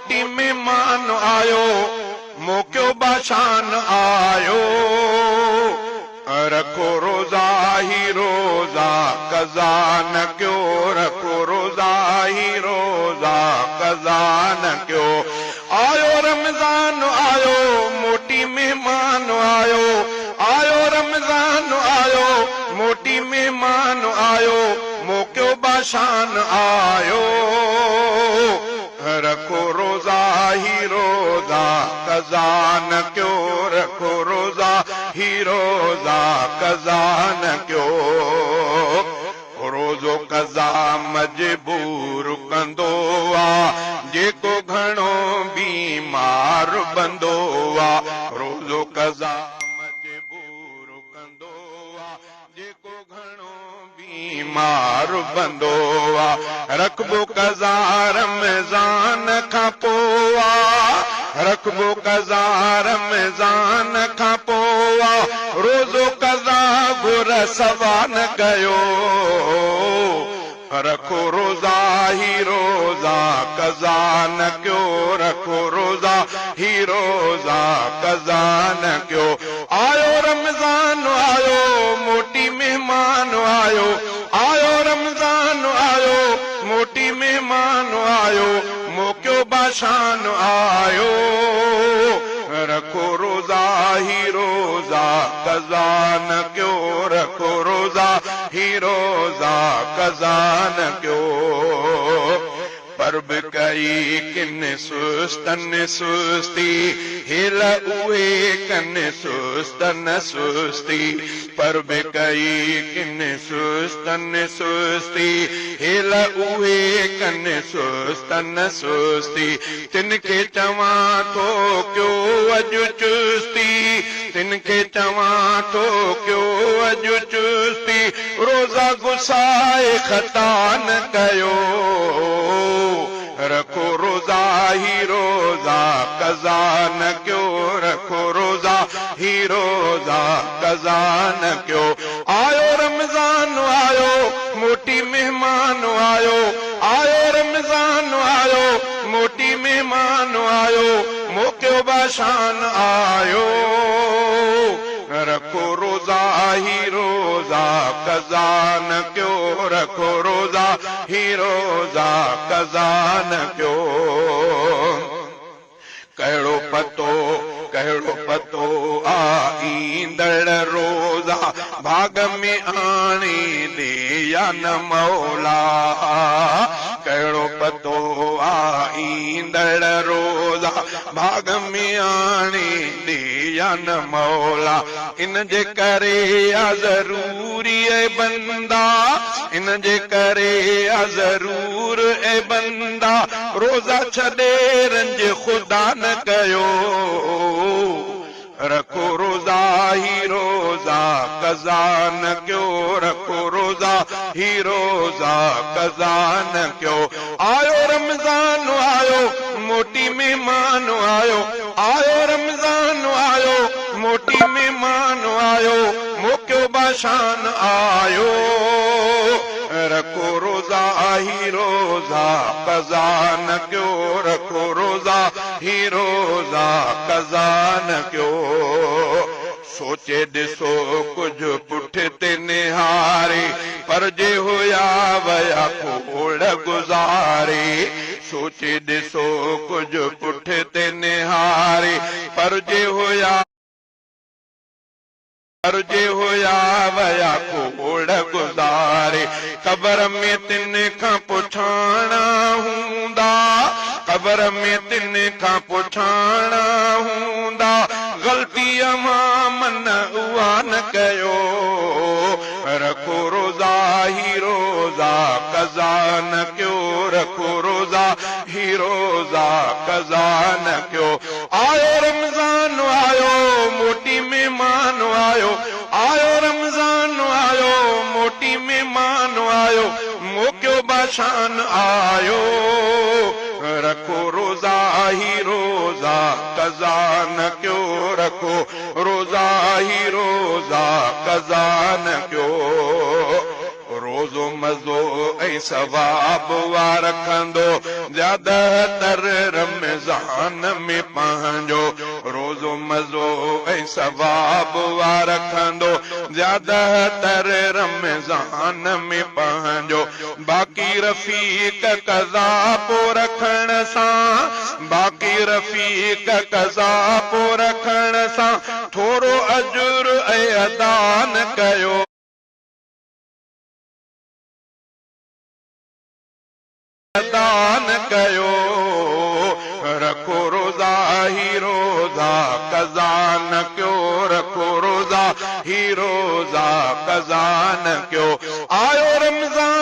موٽي مهمان آيو، موقعو باشان آيو. رکو روزا هي روزا قضا نه ڪيو، رکو روزا هي روزا قضا نه ڪيو. آيو رمضان آيو، موٽي مهمان آيو، آيو رمضان آيو، موٽي مهمان آيو، موقعو باشان آيو. رکو روزا هي روزا قضا نه ڪيو، رکو روزا هي روزا قضا نه ڪيو. روزو قضا مجبور ڪندو آ، جيڪو گهڻو بيمار بندو آ. روزو قضا مجبور ڪندو آ، جيڪو گهڻو بيمار بندو آ. رکبو قضا رمضان کان پو آ، رکبو قضا رمضان کان پو آ. روزو قضا گهر سوا نه ڪيو، رکو روزا هي روزا قضا نه ڪيو، رکو روزا هي روزا قضا نه ڪيو. آيو رمضان آيو، موٽي مهمان آيو، آيو رمضان آيو، موٽي مهمان آيو، موقعو باشان آيو. رکو روزا هي روزا قضا نه ڪيو، رکو روزا هي روزا قضا نه ڪيو. پرب ڪئي ڪن سستن سستي، هيل اهي ڪن سستن سستي. پرب ڪئي ڪن سستن سستي، هيل اهي ڪن سستن سستي. تن کي چوان ٿو ڪيو اڄ چستي، تن کي چوان ٿو ڪيو اڄ چستي. روزا گسائي خطا نه ڪيو، رکو روزا هي روزا قضا نه ڪيو، رکو روزا هي روزا قضا نه ڪيو. آيو رمضان آيو، موٽي مهمان آيو، آيو رمضان آيو، موٽي مهمان آيو، موقعو باشان آيو. رکو روزا هي روزا قضا نه ڪيو، رکو روزا هي روزا قضا نه ڪيو. ڪهڙو پتو، ڪهڙو پتو آ ايندڙ روزا ڀاڳ ۾ آڻي ڏي يا نه مولا. ڪهڙو پتو آ ايندڙ روزا ڀاڳ ۾ آڻي ڏي يا نه مولا. ان جي ڪري آ ضروري اي بندا، ان جي ڪري آ ضرور اي بندا. روزا ڇڏي رنج خدا نه ڪيو، رکو روزا هي روزا قضا نه ڪيو، رکو روزا هي روزا قضا نه ڪيو. آيو رمضان آيو، موٽي مهمان آيو، آيو رمضان آيو، موٽي مهمان آيو، موقعو باشان آيو. رکو روزا هي روزا قضا نه ڪيو، رکو روزا هي روزا قضا نه ڪيو. سوچي ڏسو ڪجهه پٺتي نهاري، پر جي هيا ويا کوڙ گذاري. سوچي ڏسو ڪجهه پٺتي نهاري، پر جي هيا. پر جي هيا ويا کوڙ گذاري. قبر ۾ تن کان پڇاڻا هوندا، قبر ۾ تن کان پڇاڻا هوندا. غلطي اوهان من اها نه ڪيو، رکو روزا هي روزا قضا نه ڪيو، رکو روزا هي روزا قضا نه ڪيو. آيو رمضان آيو، موٽي مهمان آيو، آيو رمضان آيو، موٽي مهمان آيو، موقعو باشان آيو. رکو روزا هي روزا قضا نه ڪيو، رکو روزا هي روزا قضا نه ڪيو. روزو مزو ۽ ثواب وا رکندو. زياده تر رمضان ۾ پنهنجو روزو مزو ۽ ثواب وا رکندو زياده تر رمضان ۾ پنهنجو باقي رفيق قضا پو رکڻ سان باقي رفيق قضا پو رکڻ سان ٿورو اجر ۽ ادا نه ڪيو. ادا نه ڪيو رکو روزا هي روزا قضا نه ڪيو رکو روزا هي روزا قضا نه ڪيو آيو رمضان.